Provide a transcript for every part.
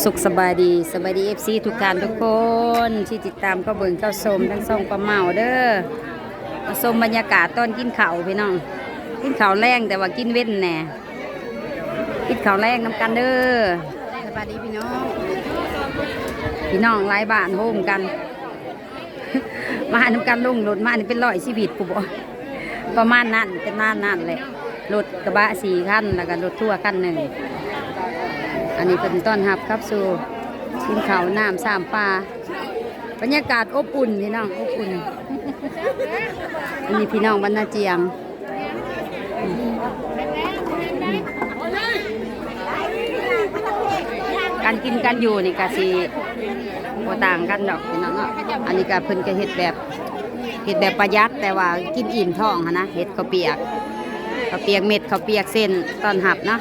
ສຸກສະບາຍດີ ສະບາຍດີ ເອັຟຊີ ທຸກທ່ານທຸກຄົນ ທີ່ຕິດຕາມເຂົ້າເບິ່ງເຂົ້າຊົມທາງຊ່ອງປ້າເມົາເດີ. ມາຊົມບັນຍາກາດຕອນກິນເຂົ້າພີ່ນ້ອງ ກິນເຂົ້າແລງ ແຕ່ວ່າກິນເວັນແດ່ ກິນເຂົ້າແລງນຳກັນເດີ. ສະບາຍດີພີ່ນ້ອງ ພີ່ນ້ອງຫຼາຍບ້ານໂຮມກັນ ມານຳກັນ ລົງລົດມານີ້ເປັນຮ້ອຍຊີວິດພຸ້ນບໍ ປະມານນັ້ນ ປະມານນັ້ນແຫຼະ. ລົດກະບະສີ່ຄັນ ແລ້ວກະລົດທົວຄັນໜຶ່ງ. ອັນນີ້ເພິ່ນຕ້ອນຮັບຂັບສູ່ ກິນເຂົ້ານ້ຳຊາມປາ ບັນຍາກາດອົບອຸ່ນພີ່ນ້ອງ ອົບອຸ່ນ. ອັນນີ້ພີ່ນ້ອງບ້ານນາຈຽງ ການກິນການຢູ່ນີ້ກະຊິບໍ່ຕ່າງກັນດອກພີ່ນ້ອງເນາະ. ອັນນີ້ກະເພິ່ນກະເຮັດແບບ ເຮັດແບບປະຢັດ ແຕ່ວ່າກິນອີ່ມທ້ອງຫັ້ນນະ ເຮັດເຂົ້າປຽກ ເຂົ້າປຽກເມັດ ເຂົ້າປຽກເສັ້ນຕ້ອນຮັບເນາະ.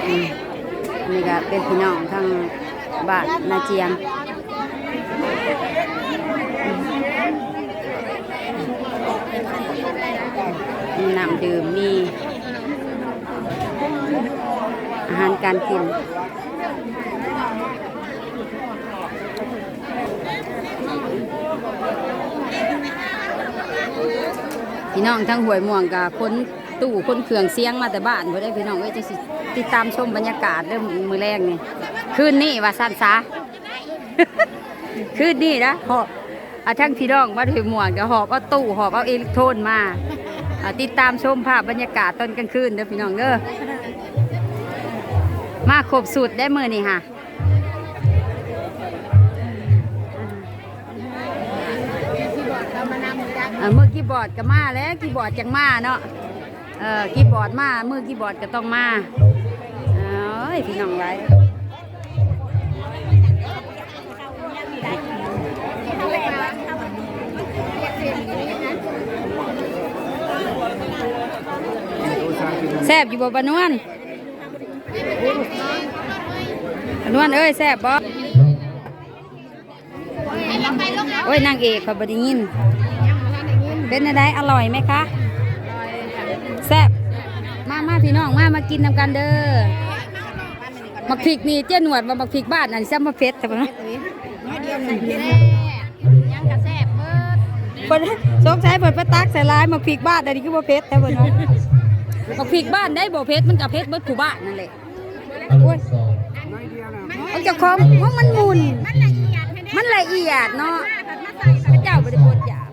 ອືມ ອັນນີ້ກະເປັນພີ່ນ້ອງທາງບ້ານນາຈຽງ ມີນ້ຳດື່ມ ມີອາຫານການກິນ. ພີ່ນ້ອງທາງຫ້ວຍມ່ວງກະຂົນຕູ້ຂົນເຄື່ອງສຽງມາແຕ່ບ້ານພຸ້ນເດ້ພີ່ນ້ອງເອີຍ. ຈັ່ງຊິຕິດຕາມຊົມບັນຍາກາດເດີມື້ແລງນີ້ ຄືນນີ້ວ່າຊັ້ນຊະ ຄືນນີ້ນະ ເພາະ ອາ ທັງພີ່ນ້ອງບ້ານຫ້ວຍມ່ວງກະຫອບເອົາຕູ້ ຫອບເອົາເອລິກໂທນມາ. ອາ ຕິດຕາມຊົມພາບບັນຍາກາດຕອນກາງຄືນເດີພີ່ນ້ອງເດີ ມາຄົບຊຸດໄດ໋ມື້ນີ້ຫາ. ເອີ ມືຄີບອດກະມາແຫຼະ ຄີບອດຈັ່ງມາເນາະ. ເອີ ຄີບອດມາ ມືຄີບອດກະຕ້ອງມາ. ເອີຍ ພີ່ນ້ອງຫຼາຍ ແຊບຢູ່ບໍ່ປ້ານວນ? ປ້ານວນເອີຍ ແຊບບໍ່? ໂອ້ຍ ນາງເອກຂ້ອຍບໍ່ໄດ້ຍິນ. ເປັນແນວໃດ? ອະລ່ອຍໄໝຄະ? ແຊບ. ມາ ມາ ພີ່ນ້ອງ ມາ ມາກິນນຳກັນເດີ. ໝາກພິກນີ້ ເຈ້ໜວດວ່າໝາກພິກບ້ານອັນນີ້ຊ້ຳມາເຜັດແທ້. ນ້ອຍດຽວໜຶ່ງເພັດ. ຫຍັງກະແຊບເບິດ. ເພິ່ນສົງໄສເພິ່ນໄປຕັກໃສ່ຫຼາຍ ໝາກພິກບ້ານອັນນີ້ຄືບໍ່ເຜັດແທ້ເພິ່ນວ່າ. ໝາກພິກບ້ານໃດບໍ່ເຜັດ ມັນກະເຜັດເບິດຄູ່ບ້ານນັ້ນແຫຼະ. ໂອ້ຍ ເຈົ້າຂອງ ຂອງມັນໝຸ່ນ ມັນລະອຽດເນາະ. ເຂົາເຈົ້າບໍ່ໄດ້ບົດຢາກ.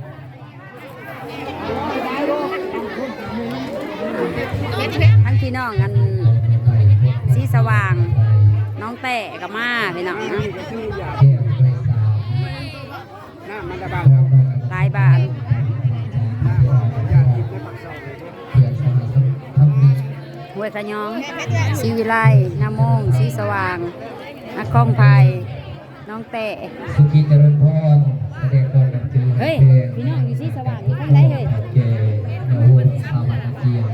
ທັງພີ່ນ້ອງອັນສີສະຫວ່າງ ໜອງແຕ້ກະມາ ພີ່ນ້ອງ ຫຼາຍບ້ານ ຫ້ວຍຂະຍອງ ສີວິໄລ ນາໂມງ ສີສະຫວ່າງ ນະຄອນໄພ ໜອງແຕ້ ສຸຂີຈະເລີນພອນ ສະແດງຄວາມນັບຖື ເຮີ້ຍ ພີ່ນ້ອງຢູ່ສີສະຫວ່າງຢູ່ທາງໃດເຮີ້ຍ? ແກ່ແມ່ໂຮມ ຊາວບ້ານນາຈຽງ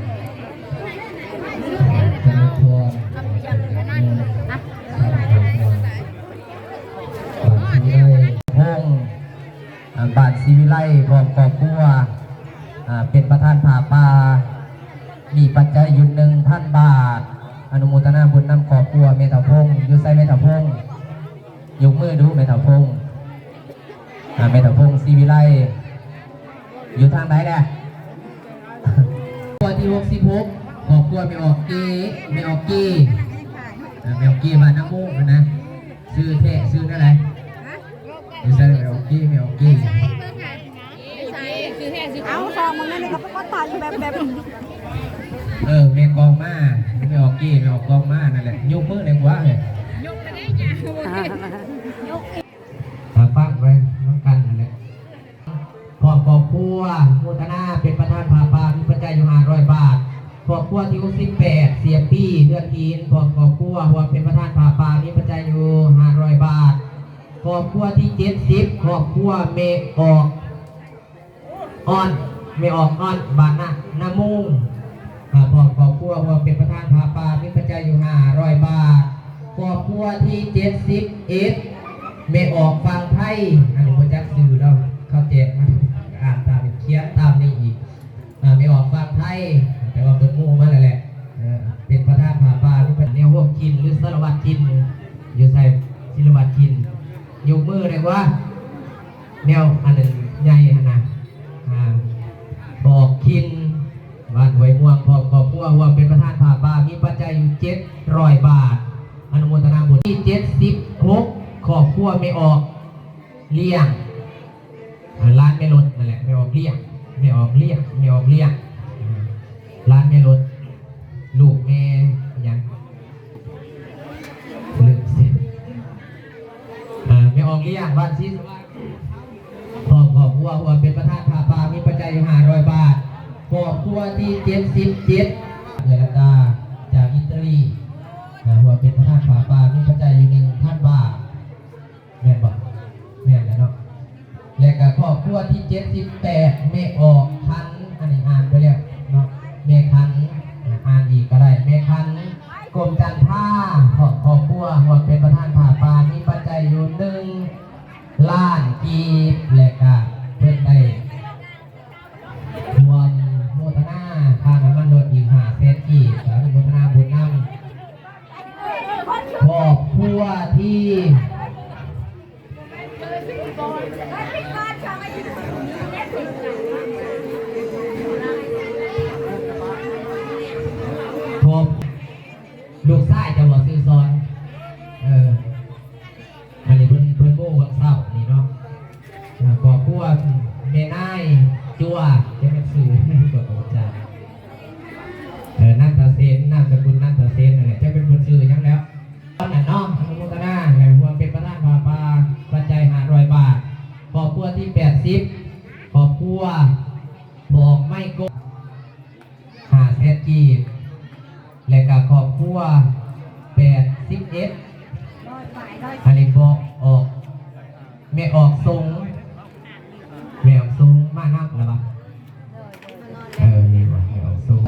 ຈະເລີນພອນ ພງ ອາ ບ້ານສີວິໄລ ພ້ອມຄອບຄົວ ອາ ເປັນປະທານຜ້າປ່າ ມີປັດໄຈຢູ່ໜຶ່ງພັນບາດ ອະນຸໂມທະນາບຸນນຳຄອບຄົວແມ່ເຖົ້າພົງ. ຢູ່ໃສແມ່ເຖົ້າພົງ? ຍົກມືດູແມ່ເຖົ້າພົງ. ອາ ແມ່ເຖົ້າພົງ ສີວິໄລ ຢູ່ທາງໃດແດ່? ຄອບຄົວທີຫົກສິບຫົກ ຄອບຄົວແມ່ອອກເກ ແມ່ອອກເກ ອາ ແມ່ອອກເກບ້ານນາໂມງຫັ້ນນະ. ຊື່ແທ້ຊື່ແນວໃດ? ຢູ່ໃສແມ່ອອກເກ ແມ່ອອກເກ? ເອົາ ຊອງມັນນັ້ນກະປະກົດຖ່າຍຢູ່ແບບ ແບບ ເອີ ແມ່ກອງມາ ແມ່ອອກເກ ແມ່ອອກກອງມານັ້ນແຫຼະ. ຍົກມືແດ່ກວ່າເຮີ້ຍ. ຟັງໄວ້ນຳກັນຫັ້ນແຫຼະ. ພ້ອມຄອບຄົວ ໂມທະນາເປັນປະທານຜ້າປ່າ ມີປັດໄຈຢູ່ຫ້າຮ້ອຍບາດ. ຄອບຄົວທີຫົກສິບແປດ ເສຍປີ້ ເຮືອນຫີນ ພ້ອມຄອບຄົວ ຮ່ວມເປັນປະທານຜ້າປ່າ ມີປັດໄຈຢູ່ຫ້າຮ້ອຍບາດ. ຄອບຄົວທີເຈັດສິບ ຄອບຄົວແມ່ອອກ ອອນ ແມ່ອອກອອນ ບ້ານນາ ນາມຸງ ອາ ພ້ອມຄອບຄົວ ຮ່ວມເປັນປະທານຜ້າປ່າ ມີປັດໄຈຢູ່ຫ້າຮ້ອຍບາດ. ຄອບຄົວທີເຈັດສິບເອັດ ແມ່ອອກຝັ່ງໄທ ອັນນີ້ບໍ່ຈັກຊື່ເນາະ ເຂົາແຈກມາ ອ່ານຕາມ ຂຽນຕາມນີ້ອີກ ອາ ແມ່ອອກຝັ່ງໄທ ແຕ່ວ່າເພິ່ນໝູ່ມາແລ້ວແຫຼະ ເອີ ເປັນ ກິນ ຢູ່ໃສ ສິລະວັດກິນ ຍົກມືໄດ້ກວ່າ ແນວອັນນັ້ນໃຫຍ່ຫັ້ນນະ ອາ ອອກກິນ ບ້ານຫ້ວຍມ່ວງ ພ້ອມຄອບຄົວ ຮ່ວມເປັນປະທານຜ້າປ່າ ມີປັດໄຈຢູ່ເຈັດຮ້ອຍບາດ ອະນຸໂມທະນາບຸນ. ທີເຈັດສິບຫົກ ຄອບຄົວແມ່ອອກລ້ຽງ ເອີ ຫຼານແມ່ລົດນັ້ນແຫຼະ ແມ່ອອກລ້ຽງ ແມ່ອອກລ້ຽງ ແມ່ອອກລ້ຽງ ເອີ ຫຼານແມ່ລົດ ລູກແມ່ຫຍັງ ລືມຊື່ ເອີ ແມ່ອອກລ້ຽງ ບ້ານສີສະຫວາດ ພ້ອມຄອບຄົວ ຮ່ວມເປັນປະທານຜ້າປ່າ ມີປັດໄຈຢູ່ຫ້າຮ້ອຍບາດ. ຄອບຄົວທີເຈັດສິບເຈັດ ເອື້ອຍລັດດາ ຈາກອິດຕາລີ ເອີ ຮ່ວມເປັນປະທານຜ້າປ່າ ມີປັດໄຈຢູ່ໜຶ່ງພັນບາດ. ແມ່ນບໍ່? ແມ່ນແຫຼະເນາະ. ແລະກະຄອບຄົວທີເຈັດສິບແປດ ແມ່ອອກຄັນ ອັນນີ້ອ່ານໄປແລ້ວເນາະ ແມ່ຄັນ ອ່ານອີກກໍໄດ້ ແມ່ຄັນ ກົມຈັນທາ ຄອບ ຄອບຄົວ ຮ່ວມເປັນປະທານຜ້າປ່າ ມີປັດໄຈຢູ່ໜຶ່ງລ້ານກີບ ແລະກະເພິ່ນໄດ້ຮ່ວມໂມທະນາຄ່ານ້ຳມັນລົດອີກຫ້າແສນກີບ ກໍອະນຸໂມທະນາບຸນນຳ. ຄອບຄົວທີ ຄອບ ລູກຊາຍເຈົ້າບໍ່ຊື່ສອນ ເອີ ອັນນີ້ເພິ່ນ ເພິ່ນໂມ້ວັນເສົານີ້ເນາະ ເອີ ຄອບຄົວແມ່ນາຍຈົວ ຈະແມ່ນຊື່ກໍບໍ່ຈັກ ເອີ ນັນທະເສນ ນາມສະກຸນນັນທະເສນນັ້ນແຫຼະ ຈະເປັນຄົນຊື່ຫຍັງແລ້ວ ຕອນນັ້ນເນາະ ອະນຸໂມທະນາ ແລະ ຮ່ວມເປັນປະທານຜ້າປ່າ ປັດໄຈຫ້າຮ້ອຍບາດ. ຄອບຄົວທີແປດສິບ ຄອບຄົວພໍ່ໄມ້ກົກ ຫ້າແສນກີບ ແລະກະຄອບຄົວແປດສິບເອັດ ອັນນີ້ບໍ່ອອກ ແມ່ອອກສົງ ແມ່ອອກສົງມານຳລະວະ ເອີ ນີ້ວ່າແມ່ອອກສົງ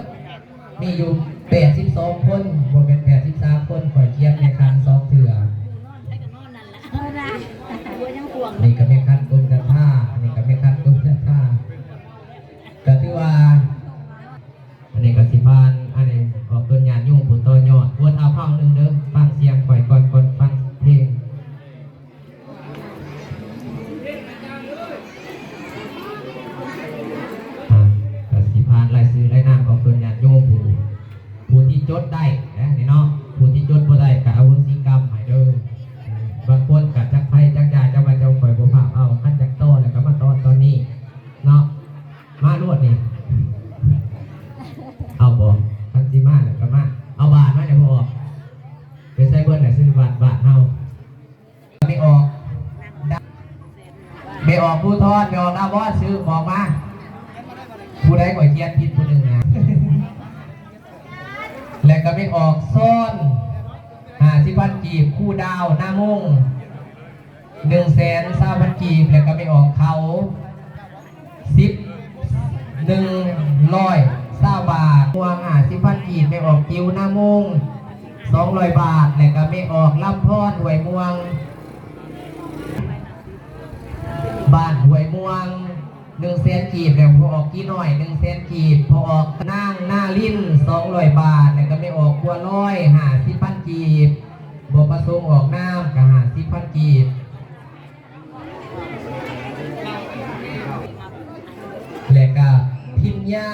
ມີຢູ່ແປດສິບສອງຄົນ ບໍ່ແມ່ນແປດສິບສາມຄົນ ຂ້ອຍຂຽນແມ່ຄັນສອງເທື່ອ ນີ້ກໍແມ່ຄັນກົມຈັນທາ ນີ້ກໍແມ່ຄັນກົມຈັນທາ ກໍຖືວ່າ ອັນນີ້ກໍຊິຜ່ານ ອັນນີ້ຂອບຄຸນຍາດໂຍມຜູ້ຕໍ່ຍອດ ອວດເອົາຄາວໜຶ່ງເດີ ຟັງສຽງຂ້ອຍກ່ອນ ກ່ອນຟັງເພງ ອ່າ ກໍຊິຜ່ານລາຍຊື່ລາຍນາມຂອງເພິ່ນຍາດໂຍມຜູ້ ຜູ້ທີ່ຈົດໄດ້ນະນີ້ເນາະ ຜູ້ທີ່ຈົດບໍ່ໄດ້ກໍອະໂຫສິກຳໃຫ້ເດີ ບາງຄົນກໍຈັກໃຜຈັກຢາ ເຈົ້າວ່າເຈົ້າ ຂ້ອຍບໍ່ພາບເອົາ ຄັນຢາກຕໍ່ແລ້ວກໍມາຕໍ່ຕອນນີ້ເນາະ. ມາໂລດນີ້ ເອົາບໍ່? ຄັນຊິມາແລ້ວກໍມາ ເອົາບາດມາແດ່ພໍ່ອອກ ໄປໃສ່ເບິດແຫຼະ ຊື້ບາດ ບາດເຮົາ ແມ່ອອກ ແມ່ອອກພູທອນ ແມ່ອອກດາວອນ ຊື້ອອກມາ ຜູ້ໃດຂ້ອຍຂຽນຜິດຜູ້ໜຶ່ງນະ ແລ້ວກໍແມ່ອອກຊອນ ຫ້າສິບພັນກີບ ຄູດາວນາມົງ ໜຶ່ງແສນຊາວພັນກີບ ແລ້ວກໍແມ່ອອກເຂົາ ສິບ ໜຶ່ງຮ້ອຍຊາວບາດ ພວງ ຫ້າສິບພັນກີບ ແມ່ອອກຈິວນາມົງ ສອງຮ້ອຍບາດ ແລ້ວກໍແມ່ອອກລຳພອນ ຫ້ວຍມ່ວງ ບ້ານຫ້ວຍມ່ວງ ໜຶ່ງແສນກີບ ແລ້ວພໍ່ອອກກີນ້ອຍ ໜຶ່ງແສນກີບ ພໍ່ອອກນາງນາລິນ ສອງຮ້ອຍບາດ ແລ້ວກໍແມ່ອອກບົວລອຍ ຫ້າສິບພັນກີບ ບໍ່ປະສົງອອກນາມກໍ ຫ້າສິບພັນກີບ ແລະກະພິນຍາ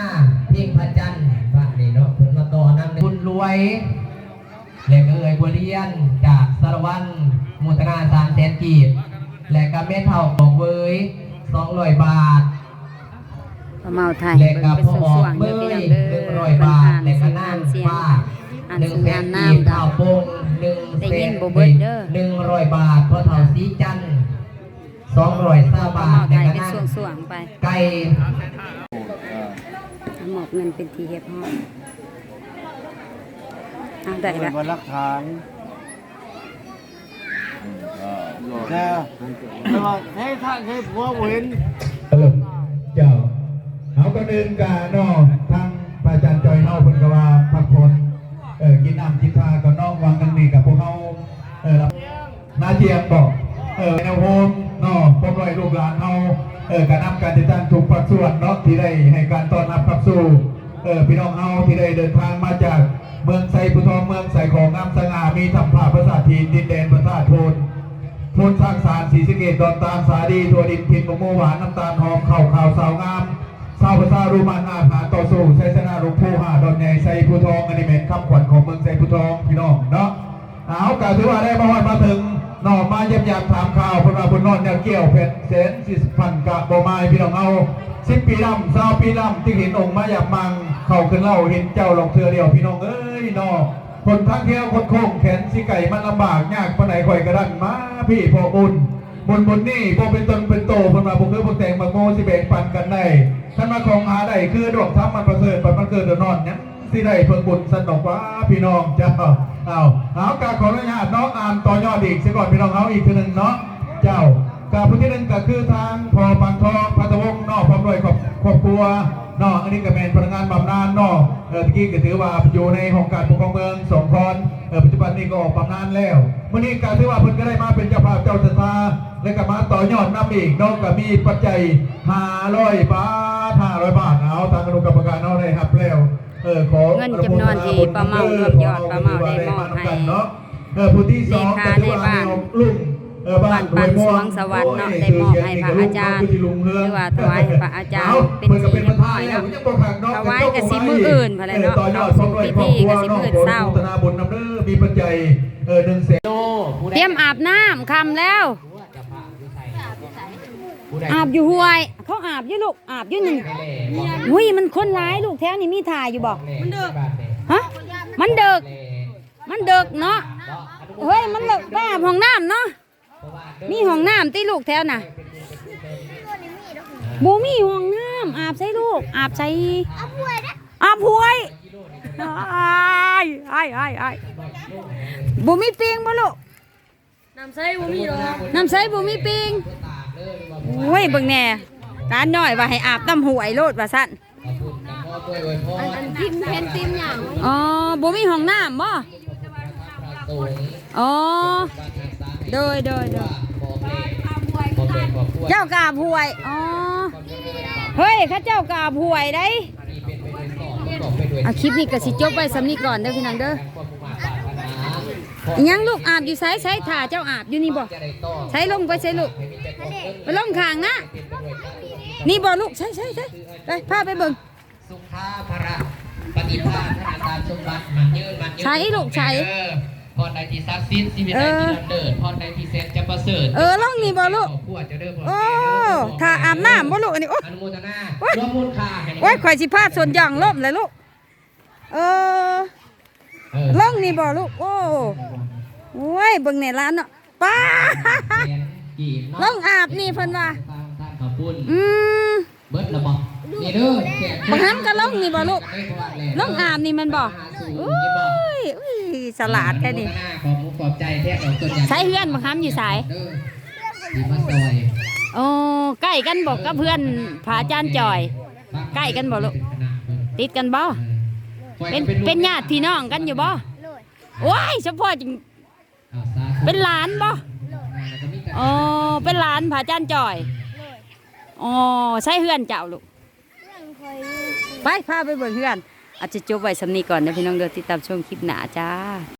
ເພັງພະຈັນ ບາດນີ້ເນາະ ເພິ່ນມາຕໍ່ນຳ ບຸນລວຍ ແລະກະເອື້ອຍບົວລຽນ ຈາກສາລະວັນ ໂມທະນາ ສາມແສນກີບ ແລະກະແມ່ເຖົ້າກອກເວີຍ ສອງຮ້ອຍບາດ ປ້າເມົາຖ່າຍໃຫ້ເບິ່ງເປັນຊ່ວງໆເດີພີ່ນ້ອງເດີ ເພິ່ນຫານສີຫານສຽງ ຫານສີຫານນາມດອກ ໄດ້ຍິນບໍ່ເບິດເດີ ໜຶ່ງຮ້ອຍບາດ ພໍ່ເຖົ້າສີຈັນ ສອງຮ້ອຍຊາວບາດ ແລ້ວກໍນາງໄກ່ ມອບເງິນເປັນທີ່ຮຽບຮ້ອຍ ເອົາ ໄດ້ລະ ເປັນຫຼັກຖານ ແຕ່ ແຕ່ວ່າໃຊ້ທາງໃຊ້ຜົວບໍ່ເຫັນ ເອີ ເຈົ້າ ເຮົາກໍເດີນກາເນາະ ທາງພະອາຈານຈ່ອຍເຮົາເພິ່ນກໍວ່າພັກຜ່ອນ ເອີ ກິນນ້ຳກິນທ່າກ່ອນເນາະ ຫວ່າງໜຶ່ງນີ້ກໍພວກເຮົາ ເອີ ນາຈຽມເບາະ ເອີ ແນວໂຮມເນາະ ພວກນ້ອຍລູກຫຼານເຮົາ ເອີ ກະນຳການຈັດຕັ້ງທຸກພາກສ່ວນເນາະ ທີ່ໄດ້ໃຫ້ການຕ້ອນຮັບຂັບສູ່ ເອີ ພີ່ນ້ອງເຮົາທີ່ໄດ້ເດີນທາງມາຈາກ ເມືອງໄຊພູທອງ ເມືອງໄຊຂອງງາມສະຫງ່າ ມີຖ້ຳພະປາສາດຫີນ ດິນແດນພະທາດໂພນ ໂພນຊ້າງສານ ສີສະເກດ ດອນຕານ ສາລີ ທົ່ວດິນ ຖິ່ນໝາກໂມຫວານ ນ້ຳຕານຫອມ ເຂົ້າຂາວສາວງາມ ຊາວພະຊາລຸມານອາດຫານຕໍ່ສູ້ ໄຊຊະນະຫຼວງພູຫ້າດອນໃຫຍ່ ໄຊພູທອງ ອັນນີ້ແມ່ນຄຳຂວັນຂອງເມືອງໄຊພູທອງ ພີ່ນ້ອງເນາະ. ເອົາ ກະຖືວ່າໄດ້ມາຮອດມາເຖິງເນາະ ມາຢ້ຽມຢາມຖາມຂ່າວ ເພິ່ນວ່າເພິ່ນນອນຍາດກ່ຽວ ແຜ່ນແສນສິບພັນກະບໍ່ມາ ພີ່ນ້ອງເຮົາ ສິບປີນຳ ຊາວປີນຳ ຈຶ່ງເຫັນອົງມາຢາມມັ່ງ ເຂົ້າຂຶ້ນເລົ່າເຫັນເຈົ້າລອກເທື່ອດຽວ ພີ່ນ້ອງເອີຍເນາະ. ຫົນທາງແຄວຄົດໂຄ້ງ ແຂນຊິໄກມັນລຳບາກ ຍາກປານໃດຂ້ອຍກະດັນມາພີ້ພໍບຸນ ບຸນບຸນນີ້ບໍ່ເປັນຕົນເປັນໂຕ ເພິ່ນວ່າບໍ່ຄືບັກແຕງບັກໂມຊິແບ່ງປັນກັນໄດ້ ຄັນວ່າຂອງຫາໄດ້ຄືດວງທຳມັນປະເສີດ ບັດມັນເກີດດອນນອນຫຍັງ ຊິໄດ້ເພິ່ງບຸນຊັ້ນດອກຫວາ ພີ່ນ້ອງເຈົ້າ. ເອົາ ເຮົາກະຂໍອະນຸຍາດເນາະ ອ່ານຕໍ່ຍອດອີກຊະກ່ອນ ພີ່ນ້ອງເຮົາ ອີກເທື່ອໜຶ່ງເນາະ ເຈົ້າ. ກະຜູ້ທີໜຶ່ງກະຄືທາງພໍ່ປານທອງ ພັດທະວົງເນາະ ພ້ອມດ້ວຍຄອບ ຄອບຄົວເນາະ ອັນນີ້ກະແມ່ນພະນັກງານບຳນານເນາະ ເອີ ຕະກີ້ກະຖືວ່າຢູ່ໃນຫ້ອງການປົກຄອງເມືອງສອງຄອນ ເອີ ປັດຈຸບັນນີ້ກະອອກບຳນານແລ້ວ. ມື້ນີ້ກະຖືວ່າເພິ່ນກະໄດ້ມາເປັນເຈົ້າພາບເຈົ້າສັດທາ ແລະກະມາຕໍ່ຍອດນຳອີກເນາະ ກະມີປັດໄຈຫ້າຮ້ອຍບາດ ຫ້າຮ້ອຍບາດ ເອົາ ທາງຄະນະກຳມະການເຮົາໄດ້ຮັບແລ້ວ ເອີ ຂໍ ເງິນຈຳນວນທີ່ປ້າເມົາລວມຍອດ ປ້າເມົາໄດ້ມອບໃຫ້ເລຂາໃນບ້ານ ເອີ ຜູ້ທີສອງກະຖືວ່າແມ່ອອກລຸງ ເອີ ບ້ານ ບ້ານປານສວງສະຫວັນເນາະ ໄດ້ມອບໃຫ້ພະອາຈານ ຫຼືວ່າຖວາຍໃຫ້ພະອາຈານເປັນທີ່ຮຽບຮ້ອຍເນາະ ຖວາຍກະຊິມື້ອື່ນພຸ້ນແຫຼະເນາະ ເຂົ້າສູ່ພິທີກະຊິມື້ອື່ນເຊົ້າ ຕຽມອາບນ້ຳ ຄ່ຳແລ້ວ ອາບຢູ່ຫ້ວຍ ເຂົາອາບຢູ່ລູກ ອາບຢູ່ນີ້ ຫຸຍ ມັນຄົນຫຼາຍລູກ ແຖວນີ້ມີທ່າຢູ່ບໍ່? ມັນເດິກ ຮະ ມັນເດິກ ມັນເດິກເນາະ ເຮີ້ຍ ມັນເດິກ ໄປອາບຫ້ອງນ້ຳເນາະ ມີຫ້ອງນ້ຳຕິລູກແຖວນະ? ບໍ່ມີຫ້ອງນ້ຳ ອາບໃສລູກ ອາບໃສ? ອາບຫ້ວຍ ອາບຫ້ວຍ ອ້າຍ ອ້າຍ ອ້າຍ ອ້າຍ ບໍ່ມີປິງບໍ່ລູກ? ນ້ຳໃສບໍ່ມີດອກ ນ້ຳໃສບໍ່ມີປິງ ໂອ້ຍ ເບິ່ງແດ່ ຫຼານນ້ອຍວ່າໃຫ້ອາບນ້ຳຫ້ວຍໂລດວ່າຊັ້ນ ອັນ ອັນຕິມ ເຫັນຕິມຫຍັງ ອໍ ບໍ່ມີຫ້ອງນ້ຳບໍ່? ອໍ ໂດຍ ໂດຍ ໂດຍ ເຈົ້າກະອາບຫ້ວຍ ອໍ ເຮີ້ຍ ເຂົາເຈົ້າກະອາບຫ້ວຍໃດ ອ່ະ ຄລິບນີ້ກະຊິຈົບໄວ້ສ່ຳນີ້ກ່ອນເດີພີ່ນ້ອງເດີ. ອີຫຍັງລູກ ອາບຢູ່ໃສ? ໃສ ຖ້າເຈົ້າອາບຢູ່ນີ້ບໍ່? ໃສ ລົງໄປໃສລູກ? ໄປລົງຂ້າງນະ ນີ້ບໍ່ລູກ? ໃສ ໃສ ໃສ ໄປ ພາໄປເບິ່ງ ສຸຂາພະລະ ປະຕິພານ ທະນາຄານສົມບັດ ໝັ້ນຍືນ ໝັ້ນຍືນ ໃສລູກ ໃສ ເອີ ພອນໃດທີ່ສັກສິດ ຊີວິດໃດທີ່ລ້ຳເລີດ ພອນໃດທີ່ແສນຈະປະເສີດ ເອີ ລົງນີ້ບໍ່ລູກ? ໂອ້ ຖ້າອາບນ້ຳບໍ່ລູກ? ອັນນີ້ ໂອ້ ອະນຸໂມທະນາ ໂອ້ຍ ລວມມູນຄ່າໃຫ້ ໂອ້ຍ ຂ້ອຍຊິພາຊົນຢ່າງລົ້ມແຫຼະລູກ ເອີ ເອີ ລົງນີ້ບໍ່ລູກ? ໂອ້ ໂອ້ຍ ເບິ່ງແດ່ຫຼານເນາະ ປ້າ ລົງອາບນີ້ເພິ່ນວ່າ ອືມ ເບິດແລ້ວບໍ່? ນີ້ເດີ ບັກຫຳກະລົງນີ້ບໍ່ລູກ? ລົງອາບນີ້ແມ່ນບໍ່? ໂອ້ຍ ອຸ້ຍ ສະຫຼາດແທ້ນີ້ ຂອບໃຈແທ້ ໃສເຮືອນບັກຫຳຢູ່ໃສ? ໂອ້ ໃກ້ກັນບໍ່ກັບເຮືອນພະອາຈານຈ່ອຍ? ໃກ້ກັນບໍ່ລູກ? ຕິດກັນບໍ່? ເປັນ ເປັນຍາດພີ່ນ້ອງກັນຢູ່ບໍ່? ໂອ້ຍ ສະເພາະຈຶ່ງ ເປັນຫຼານບໍ່? ອໍ ເປັນຫຼານພະອາຈານຈ່ອຍ ອໍ ໃສເຮືອນເຈົ້າລູກ? ໄປ ພາໄປເບິ່ງເຮືອນ ອາດຈະຈົບໄວ້ສ່ຳນີ້ກ່ອນເດີພີ່ນ້ອງເດີ ຕິດຕາມຊົມຄລິບໜ້າຈ້າ.